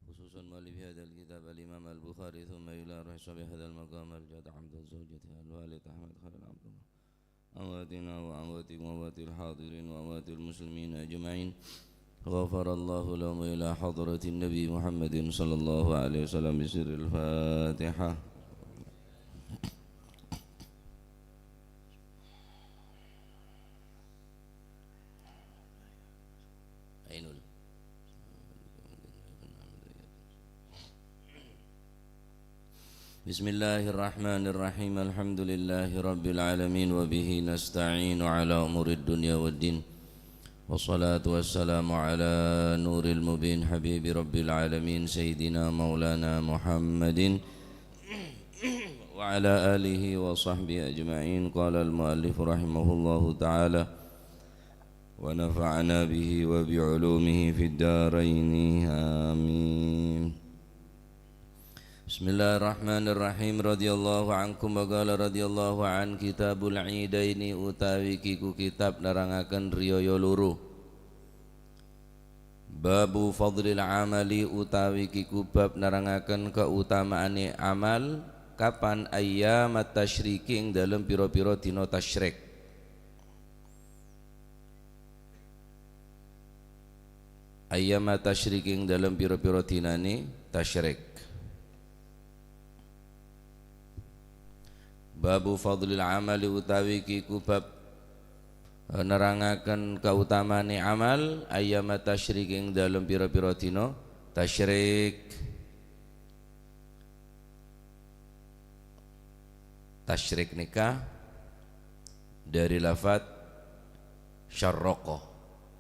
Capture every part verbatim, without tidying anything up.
خصوصا مؤلف هذا الكتاب الإمام البخاري، ثم إلى روح صاحب هذا المقام الجاد عبد الزوجة الوالد أحمد خليل عبد الله. أمواتنا وأمواتكم وأموات الحاضرين وأموات المسلمين أجمعين. غفر الله لهم إلى حضرة النبي محمد صلى الله عليه وسلم بسر الفاتحة. Ainul. بسم الله الرحمن الرحيم. الحمد لله رب العالمين، وبه نستعين على أمور الدنيا والدين. والصلاة والسلام على نور المبين، حبيب رب العالمين، سيدنا مولانا محمد وعلى آله وصحبه أجمعين. قال المؤلف رحمه الله تعالى، ونفعنا به وبعلومه في الدارين. آمين. Bismillahirrahmanirrahim. Radhiyallahu ankum wa qala radhiyallahu an. Kitabul Idaini utawi kiku kitab nerangaken riyaya loro. Babu fadlil amali utawi kiku bab nerangaken kautamaane amal kapan ayyamat tasyriki ing dalem pira-pira dina tasyrik. Ayyama tasyrik ing dalem pira-pira dinane tasyrik. Babu fadlil amali utawi kiku bab, eh, nerangaken kautamaane amal ayyama tasyrik ing dalem pira-pira dina tasyrik. Tasyrik nèka dhâri lafat syarraqa,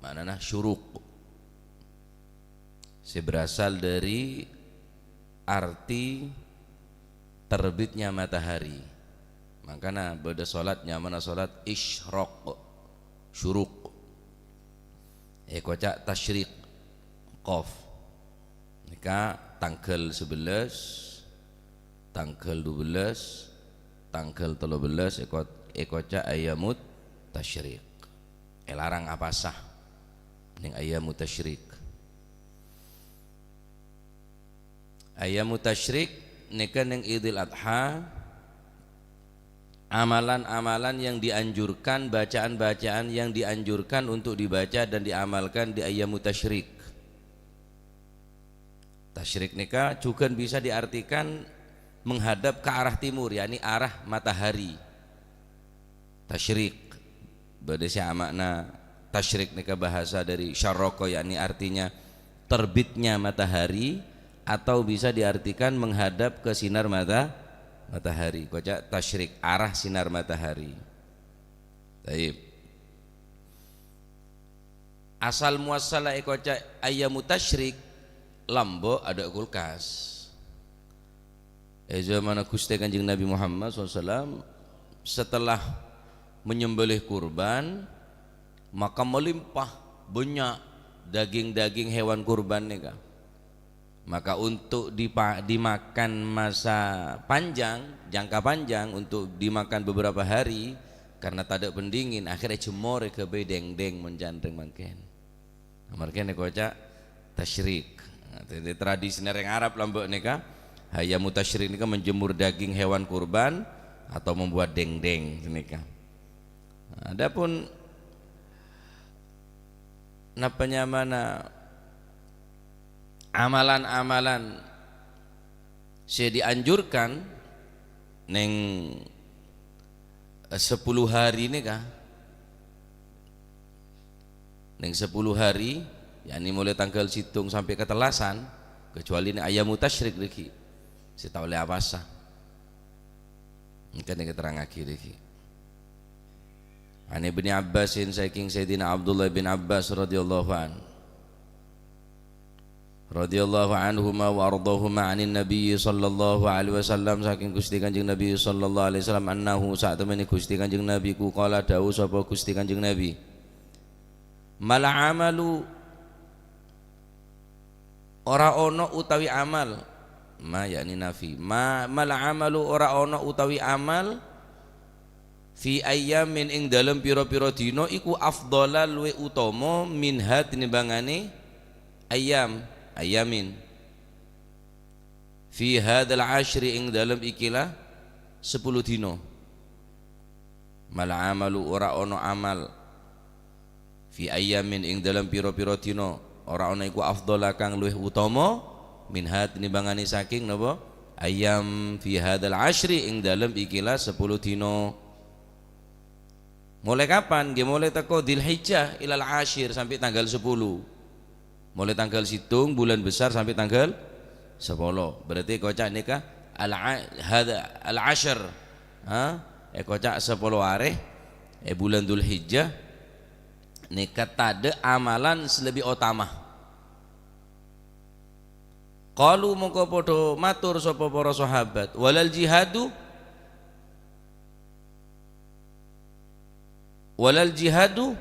ma'nana syuruq, sè berasal dhâri arti terbitnya matahari. Mangkana bâdâ salat nyamana salat isyraq, syuruq. Èkoca' tasyriq, qaf. Nèka tangghâl sabellâs, tangghâl dubellâs, tangghâl tellubellâs èko-, èkoca' ayyamut tasyriq. Èlarang apasa neng ayyamut tasyriq. Ayyamut tasyriq nèka neng Idul Adha, amalan-amalan yang dianjurkan, bacaan-bacaan yang dianjurkan untuk dibaca dan diamalkan di ayyamut tasyriq. Tasyrik nèka jhughân bisa diartikan menghadap ke arah timur, yakni arah matahari. Tasyrik. Bâdâ sè ama'na tasyrik nèka bahasa dari syarraqa, yakni artinya terbitnya matahari, atau bisa diartikan menghadap ke sinar mata-, matahari. Koca' tasyrik, arah sinar matahari. Taib. Asal muassala èkoca' ayyamu tasyrik, lambâ' adâ' kulkas. È zamanna Ghustè Kanjeng Nabi Muhammad sallallahu alaihi wasallam, setelah menyembelih kurban, maka melimpah bânnya' daging-daging hewan kurban nèka. Maka untuk dipa-, dimakan masa panjang, jangka panjang, untuk dimakan beberapa hari, karena tadâ' pendingin, akhirnya jemor èghâbây dèngdèng mon cantreng mangkèn. Amarga nèka koca' tasyrik. Nah, jadi tradisina rèng Arab lambâ' nèka, ayyamu tasyrik nèka menjemur daging hewan kurban atau membuat dèngdèng nèka. Adapun napa nyamana amalan-amalan sè dianjurkan neng, eh, sepuluh hari nèka, neng sepuluh hari, yakni mulai tanggal sèttong sampè' ka tellasan, kecuali neng ayyamu tasyrik dhâggi', sè ta' ollè apasa. Engka nèng terrangaghi dhâggi'. An Ibni Abbasin, saking Sayyidina Abdullah bin Abbas radhiyallahu an. Radhiyallahu anhuma wa ardahuma anin Nabi sallallahu alaihi wasallam, saking Gusti Kanjeng Nabi sallallahu alaihi wasallam, annahu, sa'temene Gusti Kanjeng Nabi, ku qala, dawuh sapa Gusti Kanjeng Nabi, "Mala amalu, ora ono utawi amal." Ma, yakni nafi. Ma, mala amalu, ora ono utawi amal, fi ayyamin, ing dalem pira-pira dina, iku afdhala, luwih utama, minha, tinimbangane ayyam, ayyamin. Fi hadzal asyri, ing dalem ikilah sepuluh dina. Mal amalu, ora ana amal, fi ayyamin, ing dalem pira-pira dina, ora ana iku afdhala, kang luwih utama, minha, tinimbangane saking napa? Ayyam fi hadzal asyri, ing dalem ikilah sepuluh dina. Mulai kapan? Nggih, mulai teko Dzulhijjah ilal asyir, sampai tanggal sepuluh. Mulai tanggal sèttong bulan besar sampai tanggal sepuluh. Berarti èkoca' nèka al-a-, hadza al-asyr. Ha? Èkoca' sepuluh arè è bulan Dzulhijjah nèka tadâ' amalan sè lebbi otama. Qalu, mongko padha matur sapa para sahabat, "Walal jihadu?" Walal jihadu,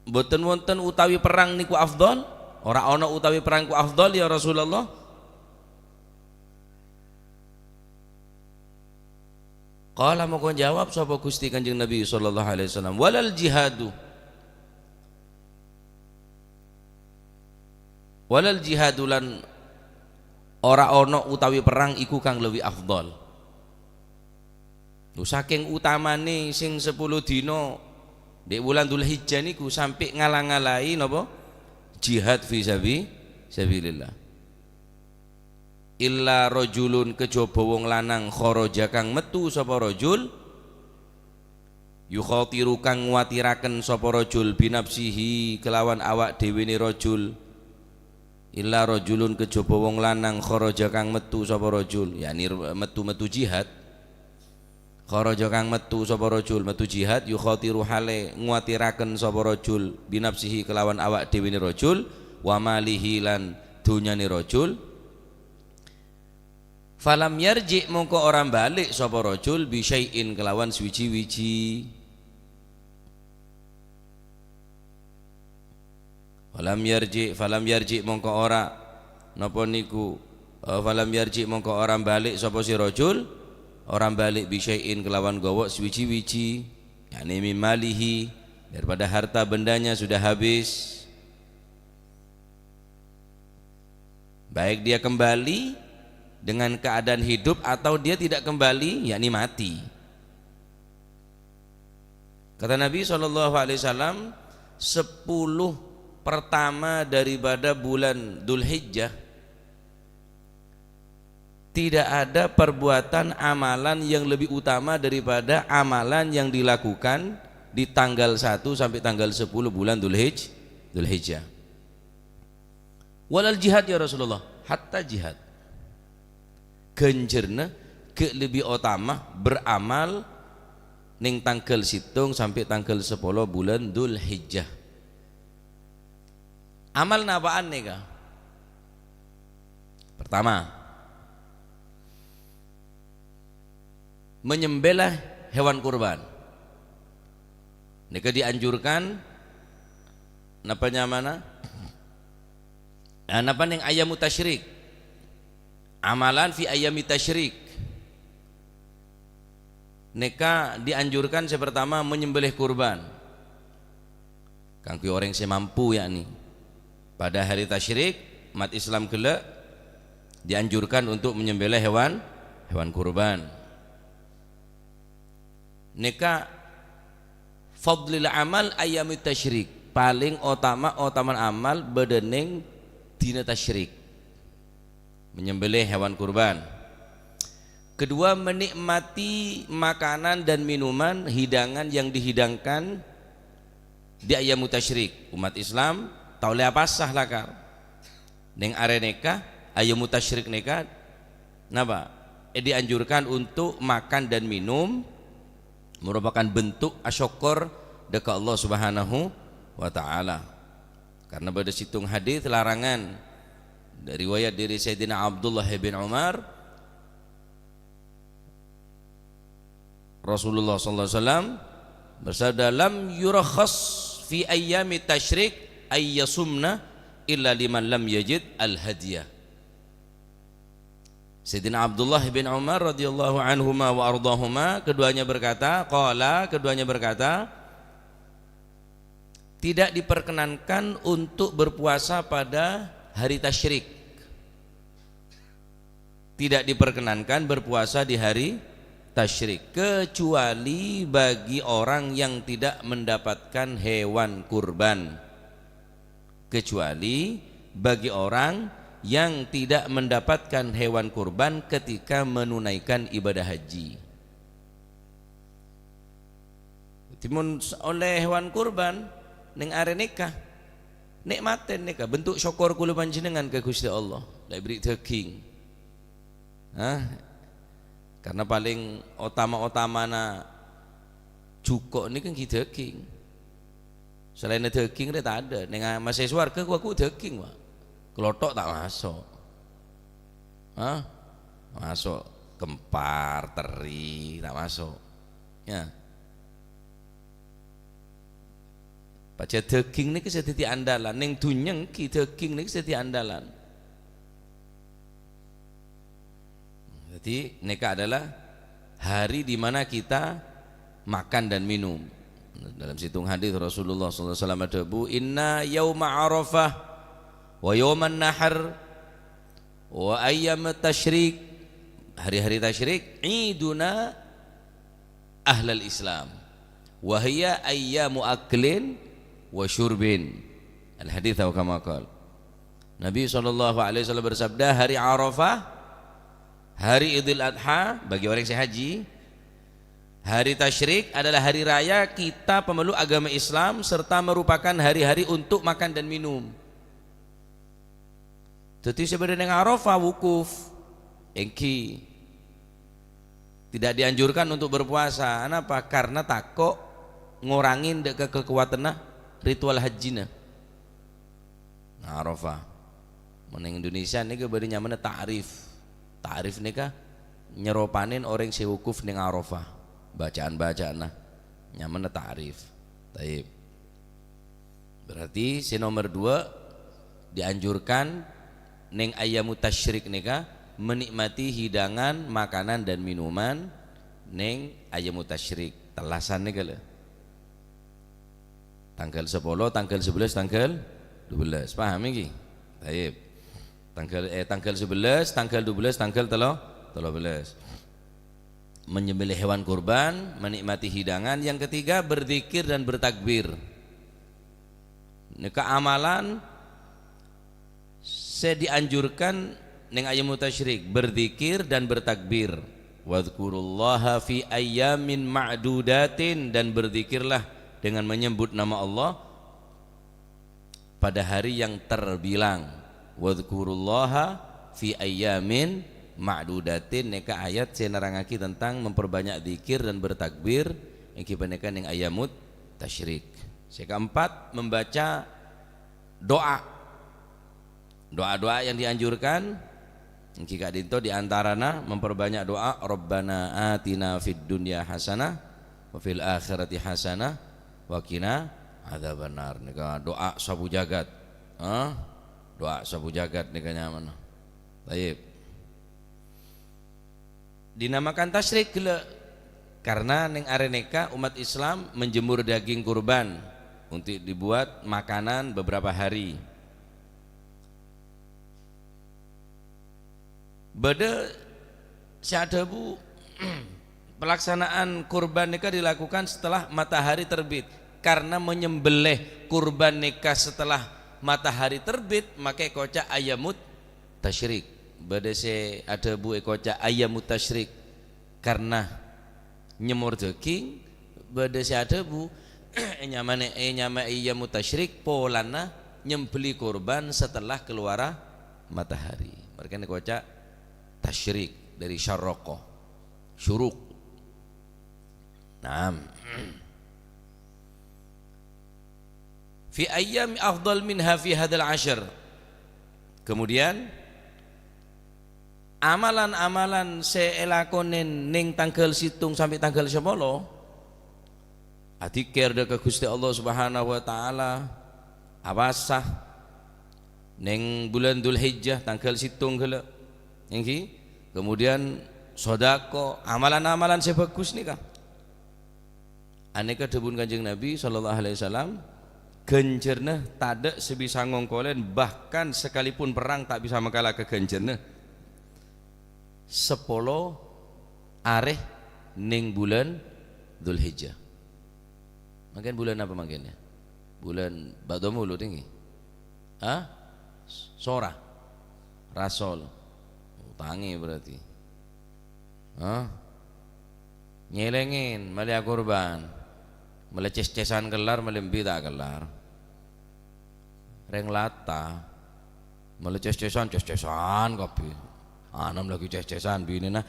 mboten wonten utawi perang niku afdhal? Ora ana utawi perang niku afdhal, ya Rasulullah? Qala, mongko jawab sapa Gusti Kanjeng Nabi sallallahu alaihi wasallam, "Walal jihadu." Walal jihadu, lan ora ana utawi perang iku kang lebbi afdhal. Lho, saking utamane sing sepuluh dina di wulan Dzulhijjah niku sampe ngala-ngalae napa? Jihad fi sabi-, sabilillah. Illa rajulun, kejaba wong lanang, kharaja, kang metu sapa rajul, yukhatiru, kang nguwatiraken sapa rajul, binafsihi, kelawan awak dhewene rajul. Illa rajulun, kejaba wong lanang, kharaja, kang metu sapa rajul, yakni metu-metu jihad. Kharaja, kang metu sapa rajul, metu jihad, yukhatiru, hale nguwatiraken sapa rajul, binafsihi, kelawan awak dhewene rajul, wa malihi, lan donyane rajul. Falam yarji', mongko ora balik sapa rajul, bisyai'in, kelawan suwiji-wiji. Falam yarji', falam yarji', mongko ora, napa niku, eh, falam yarji', mongko ora balik sapa si rajul, ora balik, bisyai'in, kelawan gowo suwiji-wiji, yakni mimalihi, daripada harta bendanya sudah habis. Baik dia kembali dengan keadaan hidup atau dia tidak kembali, yakni mati. Kata Nabi sallallahu alaihi wasallam, sepuluh pertama daripada bulan Dzulhijjah, tidak ada perbuatan amalan yang lebih utama daripada amalan yang dilakukan di tanggal satu sampai tanggal sepuluh bulan Dzulhij-, Dzulhijjah. Walal jihad, ya Rasulullah, hatta jihad. Ganjaranna ghi' lebbi otama beramal neng tanggal sèttong sampai tanggal sepolo bulan Dzulhijjah. Amal napa'an nèka? Pertama, menyembelih hewan kurban. Nèka dianjurkan, napa nyamana? Ah, napa neng ayyamu tasyrik? Amalan fi ayyami tasyrik. Nèka dianjurkan sè pertama menyembelih kurban. Kaangghuy orèng sè mampu, yakni. Pada hari tasyrik, umat Islam ghellâ' dianjurkan untuk menyembelih hewan, hewan kurban. Nèka fadlil amal ayyamit tasyrik. Palèng otama-otaman amal bâdâ neng dina tasyrik. Menyembelih hewan kurban. Kedua, menikmati makanan dan minuman, hidangan yang dihidangkan di ayyamu tasyrik. Umat Islam ta' ollè apasa lakar. Neng arè nèka, ayyamu tasyrik nèka, napa? Eh, dianjurkan untuk makan dan minum merupakan bentuk asyukur dâ' ka Allah Subhanahu wa Ta'ala. Karena bâdâ sèttong hadis larangan, riwayat dâri Sayyidina Abdullah bin Umar, Rasulullah sallallahu alaihi wasallam bersabda, "Lam yurakhas fi ayyami tasyrik ayyasumna illa liman lam yajid al-hadiyah." Sayyidina Abdullah bin Umar radhiyallahu anhuma wa ardhahuma, keduanya berkata, qala, keduanya berkata, tidak diperkenankan untuk berpuasa pada hari tasyrik. Tidak diperkenankan berpuasa di hari tasyrik, kecuali bagi orang yang tidak mendapatkan hewan kurban. Kecuali bagi orang yang tidak mendapatkan hewan kurban ketika menunaikan ibadah haji. Dhâddhi, mon s-, ollè hewan kurban neng arè nèka, nè'matè nèka, bentuk syukur kaulâ panjhennengngan ka Ghustè Allah, la èberri' dhâghing. Hah? Karena paling otama-otamana jhuko' nèka èngghi dhâghing. Salaènna dhâghing rè tadâ'. Neng a-, masè sowarghâ ghu-, ghu dhâghing, Pak. Kalotho' ta' maso'. Hah? Maso'. Kempar, teri, ta' maso'. Ya. Pajhât dhâghing nèka sè dhâddhi andalan. Neng dhunnya èngghi dhâghing nèka sè dhâddhi andalan. Jadi, nèka adalah hari di mana kita makan dan minum. Dalam sèttong hadis Rasulullah sallallahu alaihi wasallam adhâbu, "Inna yauma Arafah wa yauman nahar wa ayyam tasyrik." Hari-hari tasyrik, iduna ahlal Islam. Wa hiya ayyamu aklin wa syurbin. Al-hadits aw kama qal. Nabi sallallahu alaihi wasallam bersabda, hari Arafah, hari Idul Adha bagi orang yang haji, hari Tasyrik adalah hari raya kita pemeluk agama Islam serta merupakan hari-hari untuk makan dan minum. Dhâddhi sè bâdâ neng Arafah wukuf, èngghi tidak dianjurkan untuk berpuasa. Anapa? Karena tako' ngorangè dâ' ka kakowadhânna ritual hajjina. Arafah. Mon neng Indonesia nèka bâdâ nyamana ta'rif. Ta'rif nèka nyeropanè orèng sè wukuf neng Arafah. Bacaan-bacaanna nyamana ta'rif. Taib. Berarti sè nomer dua, dianjurkan neng ayyamu tasyrik nèka menikmati hidangan makanan dan minuman neng ayyamu tasyrik. Tellasan nèka lho. Tanggal sepuluh, tanggal sebelas, tanggal dua belas. Paham iki? Taib. Tanggal, eh, tanggal sebelas, tanggal dua belas, tanggal telo-, telo belas. Menyembelih hewan kurban, menikmati hidangan. Yang ketiga, berzikir dan bertakbir. Nèka amalan sè dianjurkan neng ayyamu tasyrik, berzikir dan bertakbir. "Wadhkurullaha fi ayyamin ma'dudatin," dan berzikirlah dengan menyebut nama Allah pada hari yang terbilang. "Wadhkurullaha fi ayyamin ma'dudatin." Nèka ayat sè nerrangaghi tentang memperbanyak zikir dan bertakbir, èngghi panèka neng ayyamut tasyrik. Sè keempat, membaca doa. Doa-doa yang dianjurkan, èngghi ka'dinto di antarana memperbanyak doa, "Rabbana atina fid dunya hasanah, wa fil akhirati hasanah, wa qina adzabannar." Nèka doa sabu jagat. Hah? Doa sabu jagat nèka nyamana. Taib. Dinamakan tasyrik ghellâ', karena neng arè nèka umat Islam menjemur daging kurban untuk dibuat makanan beberapa hari. Bâdâ sè adhâbu, pelaksanaan kurban nèka dilakukan setelah matahari terbit, karena menyembelih kurban nèka setelah matahari terbit, maka èkoca' ayyamut tasyrik. Bâdâ sè adhâbu èkoca' ayyamut tasyrik karna nyemmor dhâghing, bâdâ sè adhâbu ènyamana, ènyamaè ayyamut tasyrik polana nyembelli kurban setelah keluarra matahari. Marghâna èkoca' tasyrik dâri syarraqa, syuruk. Naam. Fi ayyam afdal minha fi hadzal asyr. Kemudian, amalan-amalan sè èlakonè neng tangghâl sèttong sampè' tangghâl sapolo, adzikir dâ' ka Ghustè Allah Subhanahu wa Ta'ala, apowasa neng bulân Dzulhijjah tangghâl sèttong ghellâ', èngghi? Kemudian, sodako, amalan-amalan sè bhâghus nèka. Anèka dhâbuna Kanjeng Nabi sallallahu alaihi wasallam, ghânjhârânna tadâ' sè bisa ngongkolè, bahkan sekalipun perang ta' bisa makala ka ghânjhârânna. sapolo arè neng bulân Dzulhijjah. Mangkèn bulân apa mangkèn, yâ? Bulân Bâdâmulu nènggi. Hah? Sora. Rasol. Utangè berarti. Hah? Nyèlèngè, malè akurban. Malè cès-cèsan kellar, malè embi' ta' kellar. Rèng Lata. Malè cès-cèsan, cès-cèsan kabbhi. Anom lagi cès-cèsan, binèna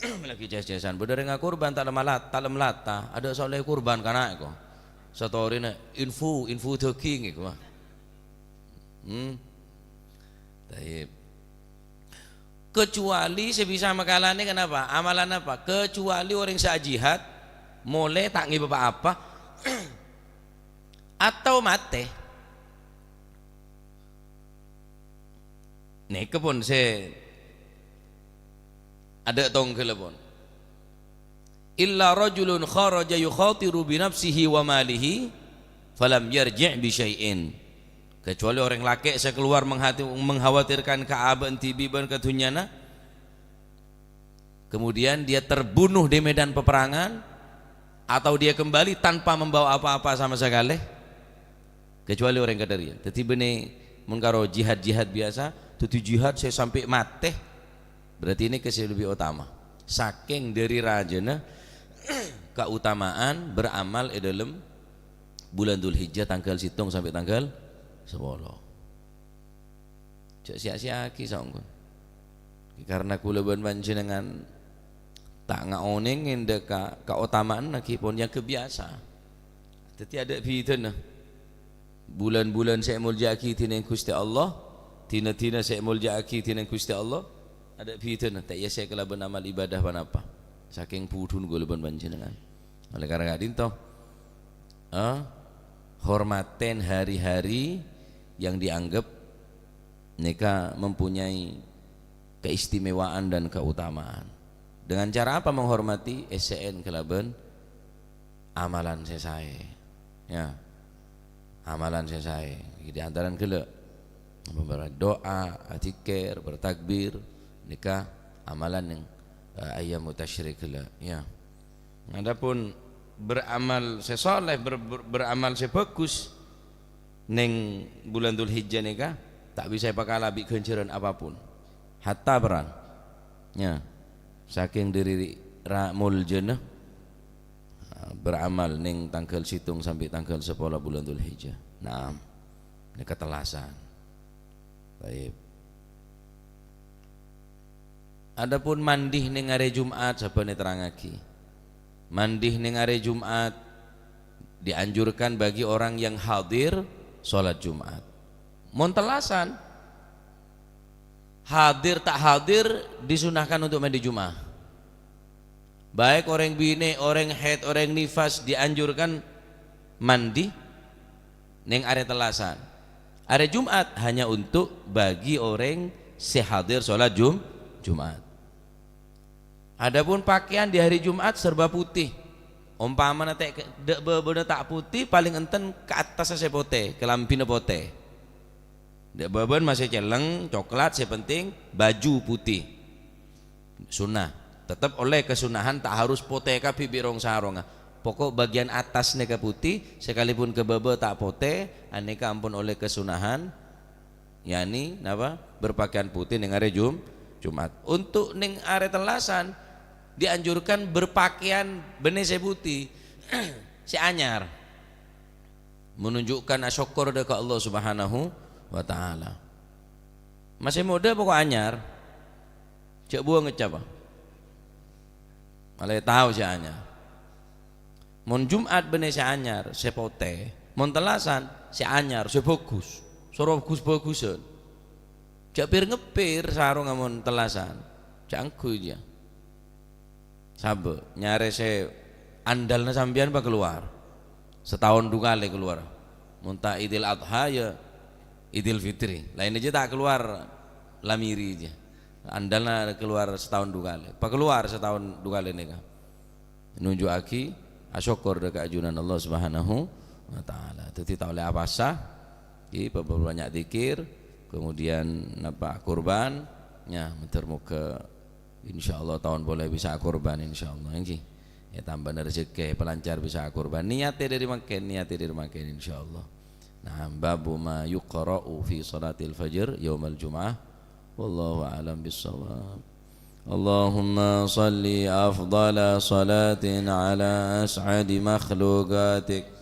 lagi cès-cèsan. Bâdâ rèng akurban ta' lem Lat-, ta' lem Lata. Adâ' sè ollè kurban kana' èko. Satorèna info, info dhâghing èko. Hmm. Taib. Kecuali sè bisa makalane kenapa? Amalan apa? Kecuali orèng sè ajihad, molè ta' ngibâ pa-apa, atau matè. Nèka pon sè adâ' tongghâlla pon. "Illa rajulun kharaja yukhatiru bi nafsihi wa malihi, falam yarji' bi syai'in." Kecuali orèng lakè' sè kalowar menghati-, mengkhawatirkan ka abâ'na dhibi' bân ka dhunnyana, kemudian dia terbunuh di medan peperangan, atau dia kembali tanpa membawa apa-apa sama sekali, kecuali orèng kadhâriyâ. Dhâddhi bânnè mon karo jihad-jihad biyasa, dhâddhi jihad sè sampè' matè, berarti nèka sè lebbi otama. Sakèng dhâri rajâna kautamaan beramal è dâlem bulân Dzulhijjah tangghâl sèttong sampè' tangghâl sapolo. Jhâ' siya-siya'aghi saongghuna. Karna kaulâ bân panjhennengan ta' ngaonèng ènḍâ' ka, kaotamaanna ghi pon èyangghep biyasa. Dhâddhi adâ' bhidhâna. Bulân-bulân sè èmoljâ'aghi dhinèng Ghustè Allah, dhin-dhinna sè èmoljâ'aghi dhinèng Ghustè Allah, adâ' bhidhâna. Ta' èyèssè kalabân amal ibadah ponapa. Sakèng budhuna kaulâ bân panjhennengan. Oleh karena ka'ḍinto, eh, hormaten hari-hari yang dianggap nèka mempunyai keistimewaan dan keutamaan. Dengan cara apa menghormati? Èssè'è kalabân amalan sè saè. Ya. Amalan sè saè. Di antarana ghellâ'. Berdoa, adzikir, bertakbir. Nèka amalan neng, eh, ayyamu tasyrik ghellâ'. Ya. Adapun beramal sè soleh, ber-, ber-, beramal sè bagus neng bulân Dzulhijjah nèka ta' bisa èpakala bi' ghânjhârân apapun. Hatta perrang. Ya. Sakèng dhâri ra-, moljâna, ah, beramal neng tangghâl sèttong sampè' tangghâl sapolo bulân Dzulhijjah. Naam. Nèka tellasan. Taib. Adapun mandi neng arè Jumat, sabâna èterrangaghi. Mandi neng arè Jumat dianjurkan bagi orang yang hadir sholat Jumat. Mon tellasan, hadir ta' hadir disunahkan untuk mandi Jumat. Baik orèng binè', orèng haid, orèng nifas dianjurkan mandi neng arè tellasan. Arè Jumat hanya untuk bagi orèng sè hadir sholat Jum-, Jumat. Adapun pakaian di hari Jumat serba putih. Ompamana ta' ke-, ḍâ' bâbâna ta' putih, palèng enten ka attassa sè potè, kalambhina potè. Ḍâ' bâbâna masè celleng, coklat, sè penting baju putih. Sunnah. Tetep ollè kasunnahan, ta' harus potè kabbhi bi' rong-sarongnga. Pokok bagian attas nèka putih, sakalipun ka bâbâ ta' potè, anèka ampon ollè kasunnahan, yakni, napa? Berpakaian putih neng arè Jum-, Jumat. Untuk neng arè tellasan, dianjurkan berpakaian bânnè sè putih, sè anyar. Menunjukkan asokkor ḍâ' ka Allah Subhanahu wa Ta'ala. Masè moḍâ pokok anyar. Jhâ' buwâng ngècap, ah. Malè tao sè anyar. Mon Jumat bânnè sè anyar, sè potè. Mon tellasan, sè anyar, sè bhâghus. Soro bhâghus-bhâghusân. Jhâ' pir-ngepir sarongnga mon tellasan. Jhâ' angghuy, yâ. Sabâ, nyarè sè andalna sampèyan pakalowar. Sataon ḍu kalè kalowar. Mon ta' Idul Adha, yâ Idul Fitri. Laènna jiyâ ta' kalowar, lamiri jiyâ. Andalna kalowar sataon ḍu kalè. Pakalowar sataon ḍu kalè nèka. Nunjukaghi asokkor ḍâ' ka ajunan Allah Subhanahu wa Ta'ala. Dhâddhi ta' ollè apasa, ghi, pèrbânnya' dzikir, kemudian napa, kurban, yâ, moghâ-moghâ Insyaallah taon polè bisa akorban, insyaallah, ènggi. Ya, tambâna rejhekkè, palancar bisa akorban. Niatè dâri mangkèn, niatè dâri mangkèn, insyaallah. Nah, babu ma yuqra'u fi salatil fajr yaumal jum'ah. Wallahu a'lam bissawab. Allahumma shalli afdhala salatin ala as'adi makhluqatik.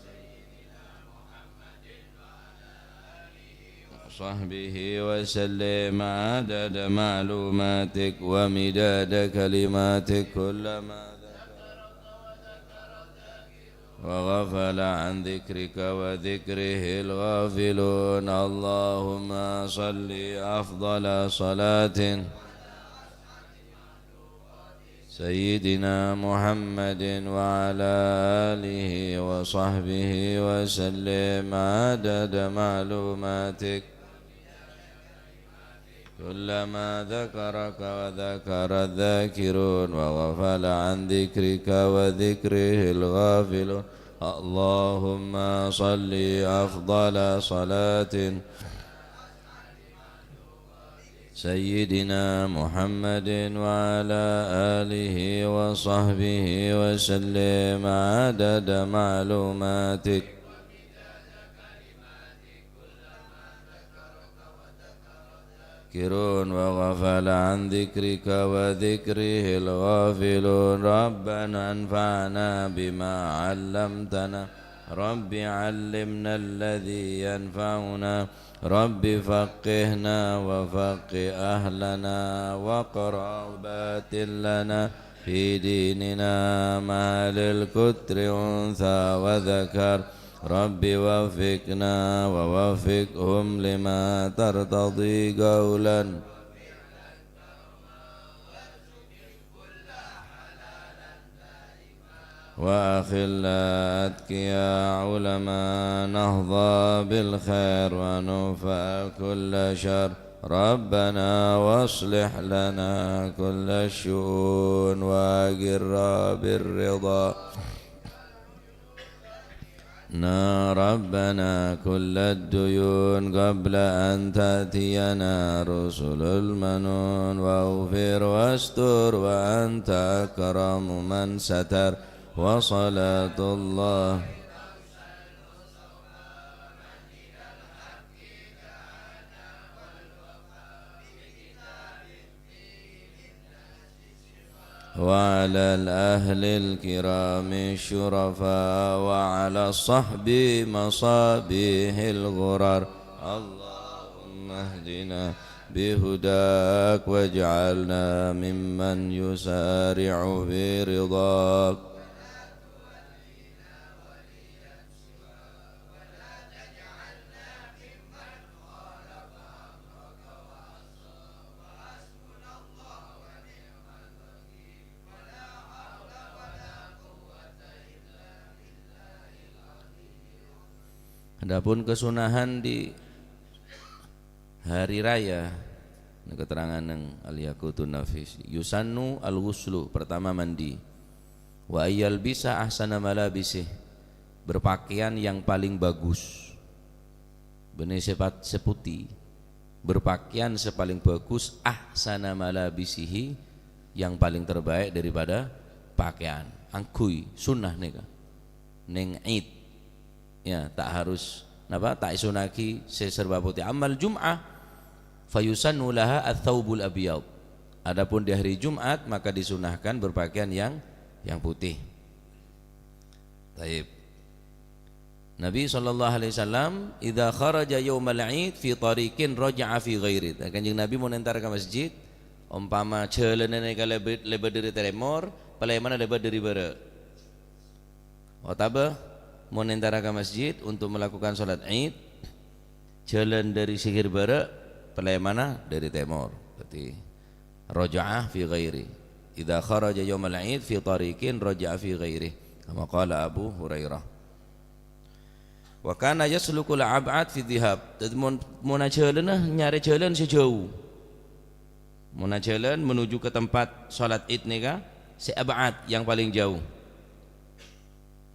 وصحبه وسلم عدد معلوماتك ومداد كلماتك، كلما ذكرك وذكر الذاكرون وغفل عن ذكرك وذكره الغافلون. اللهم صل أفضل صلاة سيدنا محمد وعلى آله وصحبه وسلم عدد معلوماتك. كلما ذكرك وذكر الذاكرون وغفل عن ذكرك وذكره الغافلون. اللهم صل أفضل صلاة سيدنا محمد وعلى آله وصحبه وسلم عدد معلوماتك. ذاكرون وغفل عن ذكرك وذكره الغافلون. ربنا انفعنا بما علمتنا. رب علمنا الذي ينفعنا. رب فقهنا وفقه أهلنا وقرابات لنا في ديننا مع الكتر أنثى وذكر. رب وفقنا ووفقهم لما ترتضي قولا وأخلاء أتقياء علماء نهضى بالخير ونكفى كل شر. ربنا واصلح لنا كل الشؤون وأقر بالرضا نا ربنا كل الديون قبل أن تأتينا رسل المنون. واغفر واستر وأنت أكرم من ستر. وصلاة الله وعلى الأهل الكرام الشرفاء وعلى الصحب مصابيح الغرر. اللهم اهدنا بهداك واجعلنا ممن يسارع في رضاك. Adapun kesunahan di hari raya, ini keterangan yang Al-Yaqutun Nafis, yusannu al-ghuslu, pertama mandi, wa ayyalbisa ahsana malabisih, berpakaian yang paling bagus, bânnè sepat seputih, berpakaian sepaling bagus, ahsana malabisihi, yang paling terbaik daripada pakaian. Angghuy, sunnah nèka. Neng Id. Ya, tak harus, napa, tak èsunnahaghi sè serba putih. Ammal Jum'ah, fayusannu laha ats-tsaubul abyad. Adapun di hari Jumat, maka disunahkan berpakaian yang, yang putih. Taib. Nabi sallallahu alaihi wasallam, "Idza kharaja yaumal Id fi tariqin raja'a fi ghairi." Nah, Kanjeng Nabi mon entar ka masjid, ompama jhâlânan nèka lebât, lebât dâri tèmor, palèmana lebât dâri bârâ'. Otabâ, mon entara ka masjid untuk melakukan salat Id, jhâlân dâri sègher bârâ', palèmana dâri tèmor. Berarti, raja'a fi ghairi. Idza kharaja yaumal Id fi tariqin raja'a fi ghairi. Kama qala Abu Hurairah. Wa kana yaslukul ab'ad fi dhihab. Dhâddhi, mon, monna jhâlâna nyarè jhâlân sè jhâu. Monna jhâlân menuju ke tempat salat Id nèka sè ab'ad, yang paling jauh.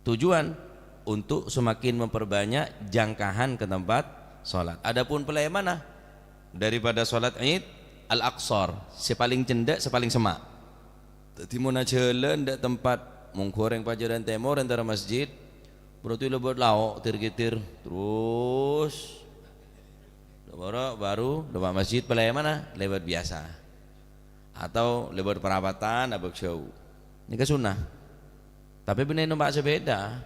Tujuan untuk semakin memperbanyak jangkahan ke tempat salat. Adapun palèmana daripada salat Id, al-aqsar, sè paling cendhek, sè paling semma'. Dhâddhi, mon ajhâlân dâ' tempat, mon ghâreng pajhâlân tèmor entara masjid, berarti lèbât lao', tir-kitir, terros bârâ' baru napa' masjid palèmana lèbât biyasa, atau lèbât parapatan abâk jhâu. Nèka sunnah. Tapè bânnè nompa' sepeda,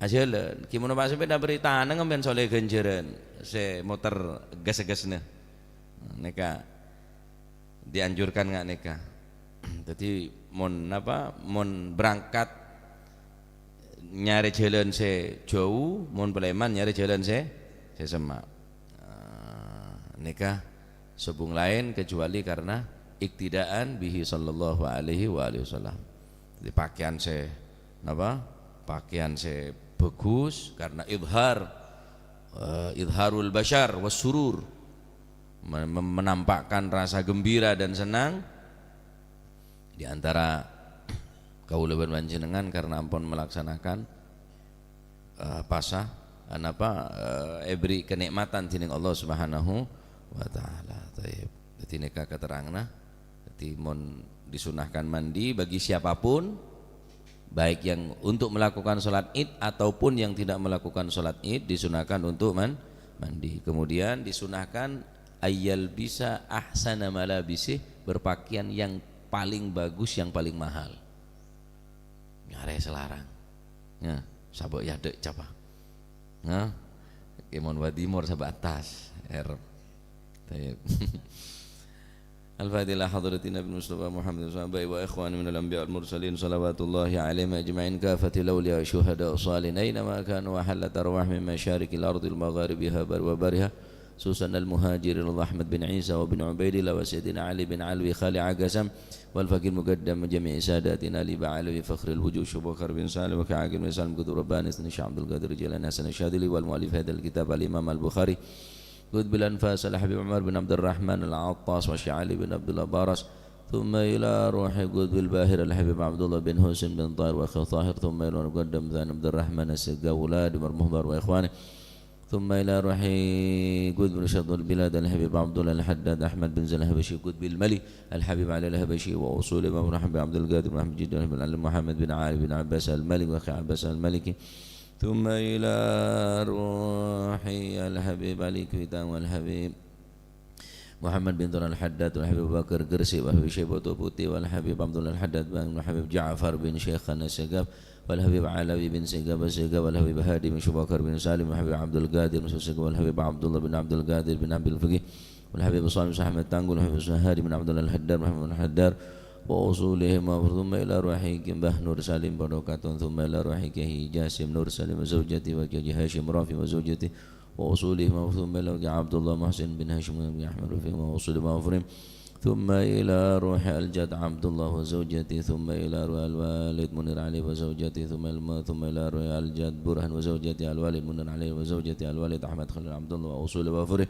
ajhâlân. Ghi mon nompa' sepeda bâri' taneng sampèyan solè ghânjhârân sè motor gas-gasna. Nèka dianjurkan nga' nèka. Dhâddhi, mon napa, mon berangkat nyarè jhâlân sè jhâu, mon palèman nyarè jhâlân sè, sè semma'. Ah, nèka sobung laèn kecuali karena iktidaan bihi sallallahu alaihi wa alihi wasallam. Dhâddhi, pakaian sè, napa? Pakaian sè bagus karena idhar, eh, idharul basyar was surur. Men-, mem-, menampakkan rasa gembira dan senang di antara kaulâ bân panjhennengan karena ampon melaksanakan, eh, pasa, eh, napa, eh, èbherri' kenikmatan dening Allah Subhanahu wa Ta'ala. Tayyib. Dhâddhi, nèka katerranganna. Dhâddhi, mon disunahkan mandi bagi siapapun, baik yang untuk melakukan sholat Id ataupun yang tidak melakukan sholat Id, disunahkan untuk man-, mandi. Kemudian disunahkan ayyalbisa ahsana malabisih, berpakaian yang paling bagus, yang paling mahal. Nyarè sè larang. Ya, sabâ' yâ dâ' capa. Nah, kemon wadimor sabâ' attas. Er. Tayyib. Al-Fatihah ila hadratin Nabi Mustafa Muhammad wa sahbihi wa ikhwani minal anbiya wal mursalin, salawatullahi alaihim ajma'in, kafatil awliya syuhada salihin, aina ma kanu wa hallat arwah min masyarikil ardi wa magharibiha bar-, wa bariha, khususan al-Muhajirin Ahmad bin Isa wa bin Ubaidillah wa Sayyidina Ali bin Alwi Khali Agasam wal Faqih Muqaddam jami'i sadatina Ali Ba'alawi Fakhril Wujud Syekh Bakar bin Salim wa Ka'agim bin Salim Qutub Rabbani Sayyidina Syekh Abdul Qadir Jilani Hasan Syadili wal mu'allif hadal kitab al-Imam al-Bukhari Qutbil Anfas al-Habib Umar bin Abdurrahman al-Attas wa Syekh Ali bin Abdullah Baras, thumma ila ruhi Qutbil Bahir al-Habib Abdullah bin Husin bin Tahir wa Akhi Tahir, thumma ila Muqaddam Zain Abdurrahman as-Segawula di Marmuhbar wa ikhwani, thumma ila ruhi Qutbil Syadul Bilad al-Habib Abdullah al-Haddad Ahmad bin Zain al-Habashi Qutbil Mali al-Habib Ali al-Habashi wa usuli Imam Habib Abdul Qadir bin Ahmad Jiddan bin Ali Muhammad bin Ali bin Abbas al-Malik wa Akhi Abbas al-Maliki, thumma ila ruhi al-Habib Ali Kuitang wal Habib Muhammad bin Turan Al-Haddad, wal Habib Abu Bakar Gresik, wal Habib Syekh Batu Putih, wal Habib Abdullah Al-Haddad, wal Habib Ja'far bin Syekhana Segaf, wal Habib Alawi bin Segaf Segaf, wal Habib Hadi bin Syekh Bakar bin Salim, wal Habib Abdul Qadir bin Segaf, wal Habib Abdullah bin Abdul Qadir bin Abdul Faqih, wal Habib Salim Ahmad Tanggul, wal Habib Hadi bin Abdullah Al-Haddar, Muhammad Al-Haddar, wa usulihim wa thumma ila ruhi Mbah Nur Salim Pondok Katon, thumma ila ruhi Kiai Jasim Nur Salim wa zaujati wa Kiai Hashim Rafi wa zaujati, wa usulihim wa thumma ila Kiai Abdullah Muhsin bin Hashim bin Ahmad Rafi wa usulihim wa furihim. Thumma ila ruhi Al-Jad Abdullah wa zaujati, thumma ila ruhi Al-Walid Munir Ali wa zaujati, thumma ila, thumma ila ruhi Al-Jad Burhan wa zaujati, Al-Walid Munir Ali wa zaujati, Al-Walid Ahmad Khalil Abdullah wa usulihim wa furihim.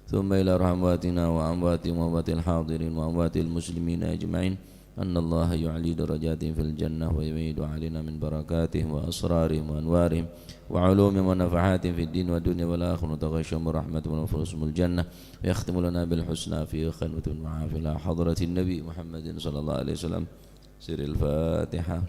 Thumma ila ruhi amwatina wa amwati, wa amwatil hadirin wa amwatil muslimina ajma'in. Annallaha yu'li darajatihim fil jannah wa yu'idu alaina min barakatihim wa asrarihim wa anwarihim wa ulumihim wa nafahatihim fid din wa dunya wal akhirah wa taghashshahum rahmatun wa nafusumul jannah wa yakhtimu lana bil husna fi khatmatin wa fi ila hadratin Nabi Muhammadin sallallahu alaihi wasallam. Sirril Fatihah.